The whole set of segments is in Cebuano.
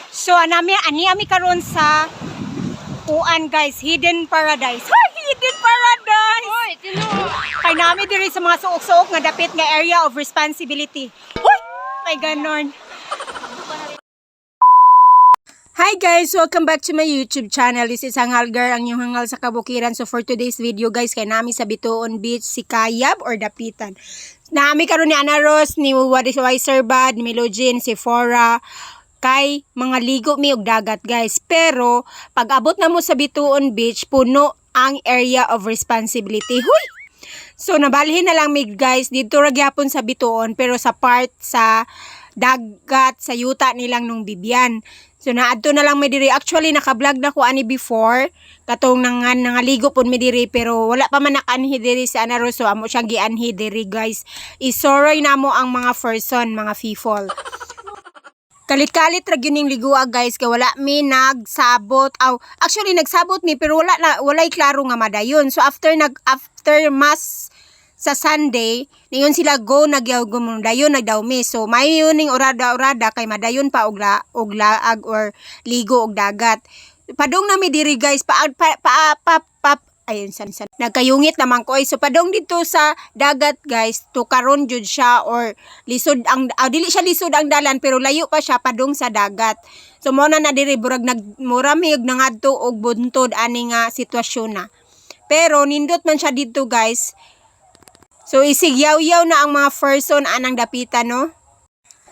So anami ani ami karon sa kuan, guys, Hidden Paradise. Hoy, Hidden Paradise. Hoy, tinuod. Kay nami diri sa mga suok-suok nga dapit nga area of responsibility. Hoy, may ganon. Hi guys! Welcome back to my YouTube channel. This is Hangal Girl, ang inyong hangal sa kabukiran. So for today's video, guys, kay nami sa Bituon Beach, si Kayab or Dapitan. Nami karon ni Ana Rose, ni Wiser Bad, ni Melogin, si Fora, kay mga ligo mi og dagat, guys. Pero pag abot na mo sa Bituon Beach, puno ang area of responsibility. Huy! So nabalhin na lang mi, guys, dito ra gyapon sa Bituon pero sa part sa dagat sa yuta nilang nung Bibian. So naadto na lang mi diri. Actually, naka-vlog na ko ani before katong nangan nangaligo pud mi diri pero wala pa man nakaanhi diri sa Ana Rose, so amo siyang gianhi diri, guys. Isoroy namo ang mga person, mga people. Kalit-kalit ra gyud ning ligua, guys, kay wala mi nagsabot. Aw, actually nagsabot mi pero wala na, walay klaro nga madayon. So after mass sa Sunday, niyon sila go nagyaw dayon nagdaw mi. So mayo ning orada-orada kay madayon pa og laag or ligo og dagat. Padong nami diri, guys, pa pa pa, pa, pa ayun san san nagkayungit naman ko ay. So padong dito sa dagat, guys, to karon jud siya or lisod ang dili siya lisod ang dalan pero layo pa siya padong sa dagat. So mo na na diri burag nag mura mi og nangadto og buntod ani nga sitwasyon na. Pero nindot man siya dito, guys. So isig yaw-yaw na ang mga person anang dapitan, no.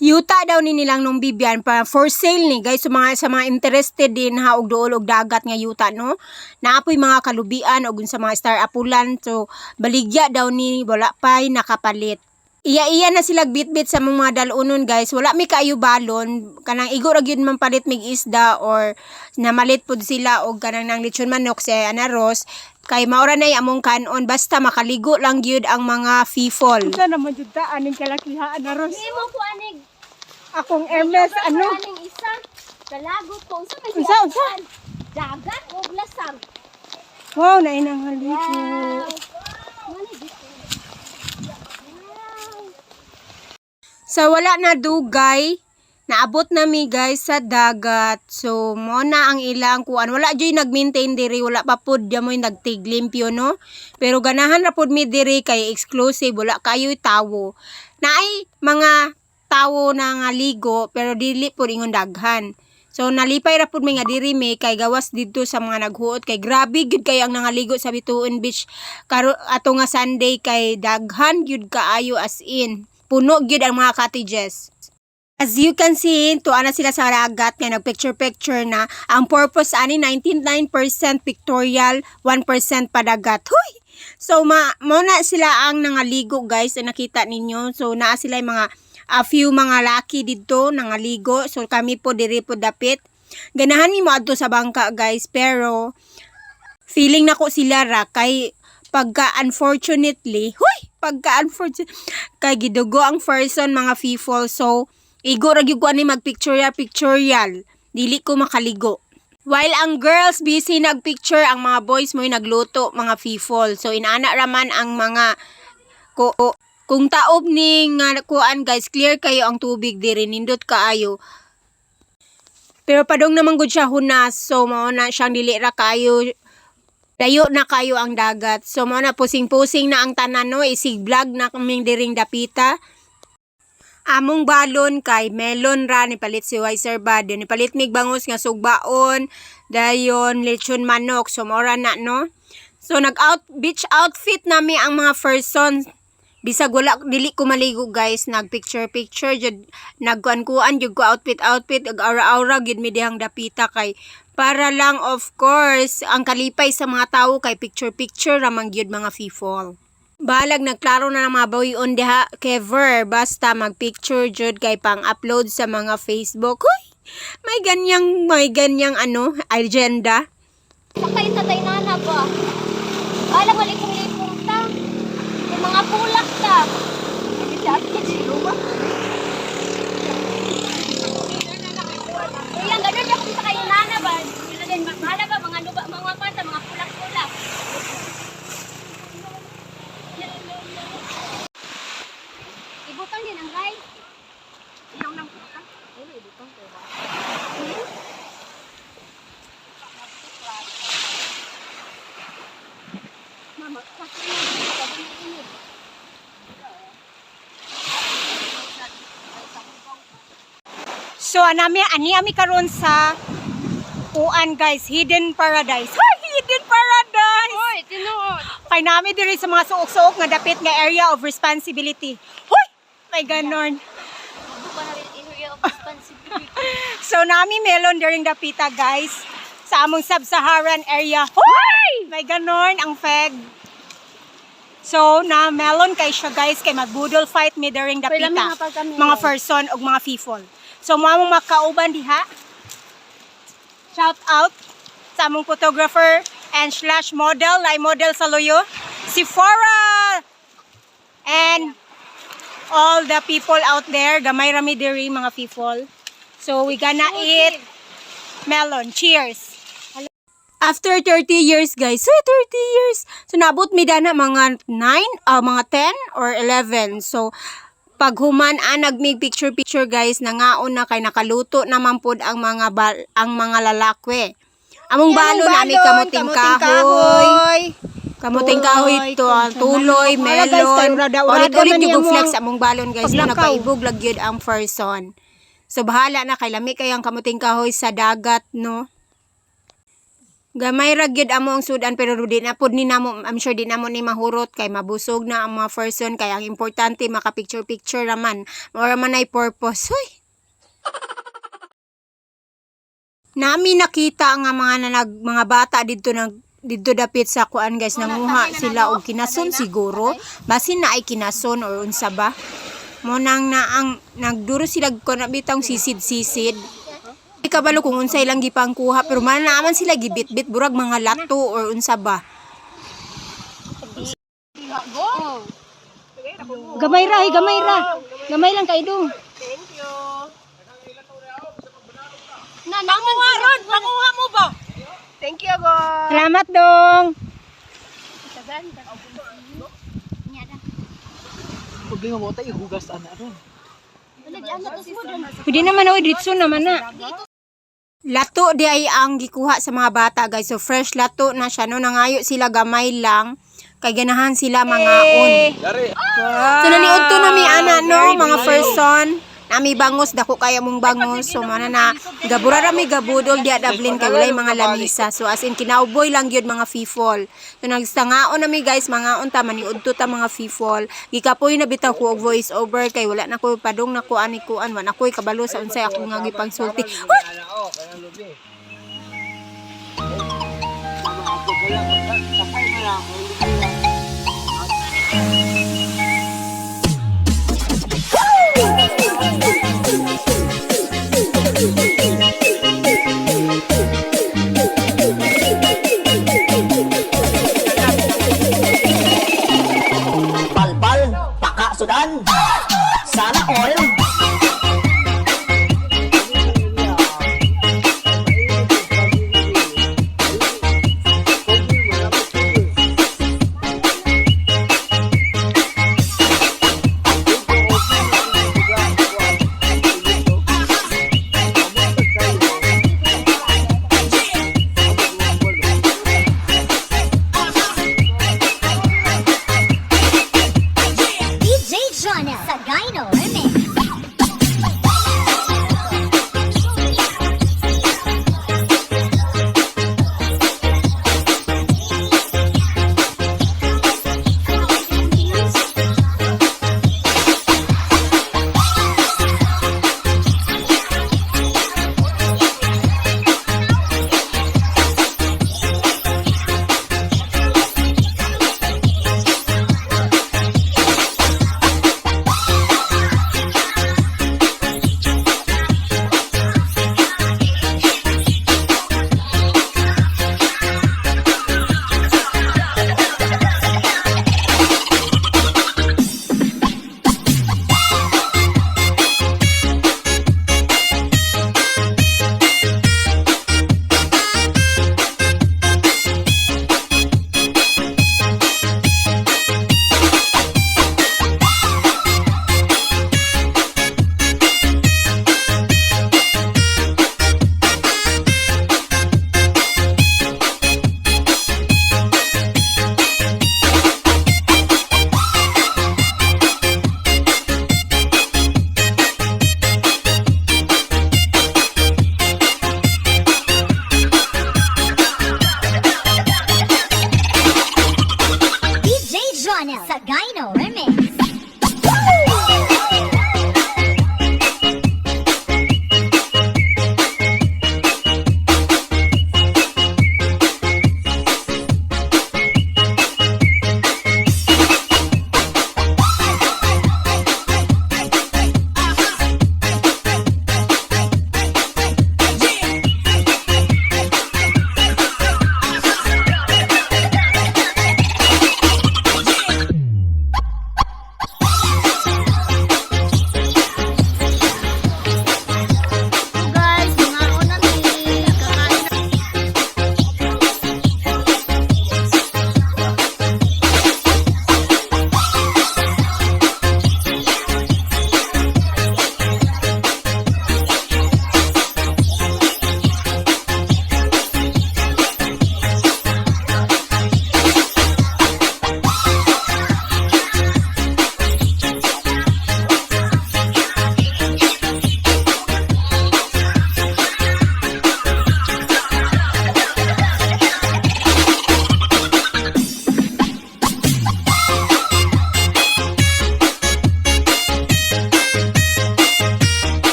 Yuta daw ni nilang nung Bibian pa for sale ni, guys. So mga sa mga interested din ha og duol og dagat nga yuta, no, naapoy mga kalubian og sa mga star apulan. So baligya daw ni, wala pay nakapalit. Iya-iya na sila bitbit sa mga dalunon, guys. Wala mi kaayo balon, kanang igo ra gyud man palit mig isda or namalit pud sila og kanang nang lechon manok si Ana Rose kay maora na among kanon, basta makaligo lang gyud ang mga people. Unsa naman jud ta aning kalakihaan, Ana Rose? Imo ko anig. Akong Hermes ano? Aning isa. Kalagot ko unsa may Unsa, unsa? Dagat og lasang. Wow, nainang haligo. Wow. Mali dito. Wow. So wala na dugay, naabot na mi, guys, sa dagat. So mo na ang ilang kuan. Wala joy nag-maintain diri, wala pa pud mo'y nagtiglimpyo, no. Pero ganahan ra pud mi diri kay exclusive, wala kayo'y tawo. Naay mga tawo na nga ligo pero dili pud ingon daghan. So nalipay ra pud mi nga diri mi kay gawas didto sa mga naghuot kay grabe gyud kayo ang nangaligo sa Bituon Beach karo ato nga Sunday kay daghan gyud kaayo, as in puno gyud ang mga cottages. As you can see, tuwa na sila sa dagat nga nagpicture-picture na. Ang purpose ani 99% pictorial, 1% padagat. Huy! So mo na sila ang nangaligo, guys, na nakita ninyo. So naa sila yung mga a few mga laki didto nangaligo. So kami po diri po dapit. Ganahan mi mo adto sa bangka, guys, pero feeling nako sila ra kay pagka unfortunately, huy, pagka unfortunate kay gidugo ang person, mga people. So igo ra gyud ko ani magpictorial pictorial, dili ko makaligo. While ang girls busy nagpicture, ang mga boys mo'y nagluto, mga people. So inana raman ang mga ko kung taob ni nga kuan, guys, clear kayo ang tubig diri, nindot kaayo. Pero padong naman gud siya hunas, so mao na siyang dili ra kayo layo na kayo ang dagat. So mao na pusing-pusing na ang tanan, no, isig vlog na kaming diring dapita. Among balon kay melon ra ni palit si Wiser Bad, ni palit mig bangus nga sugbaon, dayon lechon manok. So mao ra na, no. So nag out beach outfit nami ang mga person. Bisag wala dili ko maligo, guys, nag picture picture jud, nagkuan-kuan jud ko, outfit outfit ug aura-aura gyud mi dihang dapita kay para lang, of course, ang kalipay sa mga tawo kay picture picture ra man gyud, mga people. Balag nagklaro na ng mga boy-on diha, kever, basta magpicture jud kay pang-upload sa mga Facebook. Huy! May ganyang ano, agenda. Sakay ta tay nana ba. Alam mo lipong-lipong ta. May mga pulak ta. Ilang ganun ako sa kayo nana ba. Bahala ba mga luba mga panta mga pulak-pulak. Ibutang din ang rice. Ilaw ng puta. Ibutang ko ba? So anami ani ami karon sa kuan guys, Hidden Paradise. Hoy, Hidden Paradise. Hoy, tinuod. Kay nami diri sa mga suok-suok nga dapit nga area of responsibility. Hoy, may ganon. Ako pa na rin area of responsibility. So nami melon during dapita guys sa among sub-Saharan area. Hoy! May ganon ang feg. So na melon kay siya guys kay magbudol fight mi during Pwede dapita. mga pagka-melon. Mga person ug mga people. So mo among makauban diha. Shout out sa among photographer and slash model, lay model sa Loyo, si Fora! And all the people out there, gamay rami diri mga people. So we gonna eat melon. Cheers! After 30 years, guys. So, 30 years. So, naabot mi dana mga 9, mga 10 or 11. So, paghuman anag mig picture picture guys, nangaon na kay nakaluto naman pod ang mga ang mga lalakwe. Among balon nami kamuting kahoy. Kamuting kahoy to, tuloy, Wala, guys, melon. kayo rada-urada Ulit-ulit man yung niya mo flex ang among balon guys. No, paglakaw. nagpaibog lang gyud ang person. So bahala na kay lami kay ang kamuting kahoy sa dagat no. Gamay ra gyud amo ang sudan pero di na pod ni namo, I'm sure di namo ni mahurot kay mabusog na ang mga person kay ang importante maka picture picture raman. Mao ra man ay purpose. Hoy. Nami nakita nga mga nanag, mga bata didto nag didto dapit sa kuan guys, nanguha sila og kinason siguro, basin na ay kinason or unsa ba mo nang naang nagduro sila kuan na bitang sisid-sisid. Di kabalo kung unsay lang gipangkuha pero man naaman sila gibitbit burag mga lato or unsa ba. Gamay ra, hey, gamay ra. Gamay lang kay dong. Na, nanguha Ron, panguha mo ba? Salamat dong. Problema mo tayo hugas ana ron. Pwede naman oy ditso naman na. Lato di ay ang gikuha sa mga bata guys. So fresh lato na siya no, nangayo sila gamay lang kay ganahan sila mangaon. Dari. So naniud to na mi ana no, mga person. Nami bangos dako kaya mong bangos. So mana na gabura ra mi gabudol diya dablin kay walay mga lamisa. So as in kinauboy lang gyud mga fifol. So nagsangaon na mi guys, mangaon ta maniudto ta mga fifol. Gikapoy na bitaw ko og voice over kay wala na ko padung na ko ani kuan, wa na koy kabalo sa unsay ako nga gipangsulti. Uy! Palpal, paka sudan. Sana oil.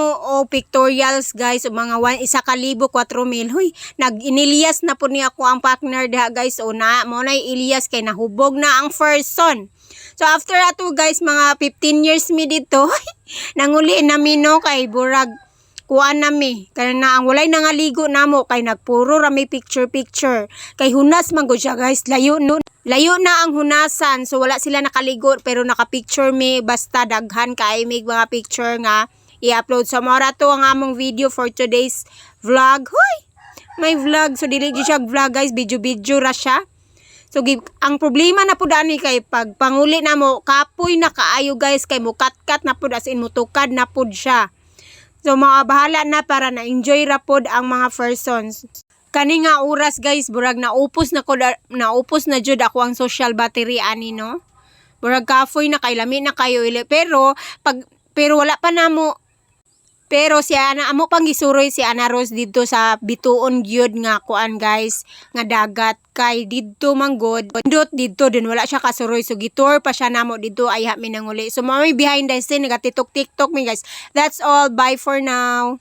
namo o pictorials, guys, o mga one, 1,000, 4,000. Huy, nag-iniliyas na po niya ako ang partner diha, guys. O na, mo na Elias kay nahubog na ang first son. So after ato, guys, mga 15 years mi dito, nanguli na mi, no, kay burag kuan nami kaya na ang walay nangaligo namo kay nagpuro ra mi picture picture kay hunas man gud siya, guys. Layo no, layo na ang hunasan, so wala sila nakaligo pero naka-picture mi. Basta daghan kay mig mga picture nga i-upload. So mao ra to ang among video for today's vlog. Huy, may vlog. So dili jud siya vlog, guys, video video ra siya. So ang problema na pud ani kay pag panguli na mo, kapoy na kaayo, guys, kay mukatkat na pud, as in mutukad na pud siya. So mga bahala na para na enjoy ra pod ang mga persons. Kani nga oras, guys, burag naupos na ko, naupos na jud ako ang social battery ani, no. Burag kafoy na kay lami na kayo ili pero pag pero wala pa namo, pero si Ana amo pang gisuroy si Ana Rose didto sa bituon gyud nga kuan, guys, nga dagat kay didto manggod dot didto din wala siya kasuroy, so gitour pa siya namo didto ay mi nanguli. So mao may behind the scene, nagatitok TikTok mi, guys. That's all, bye for now.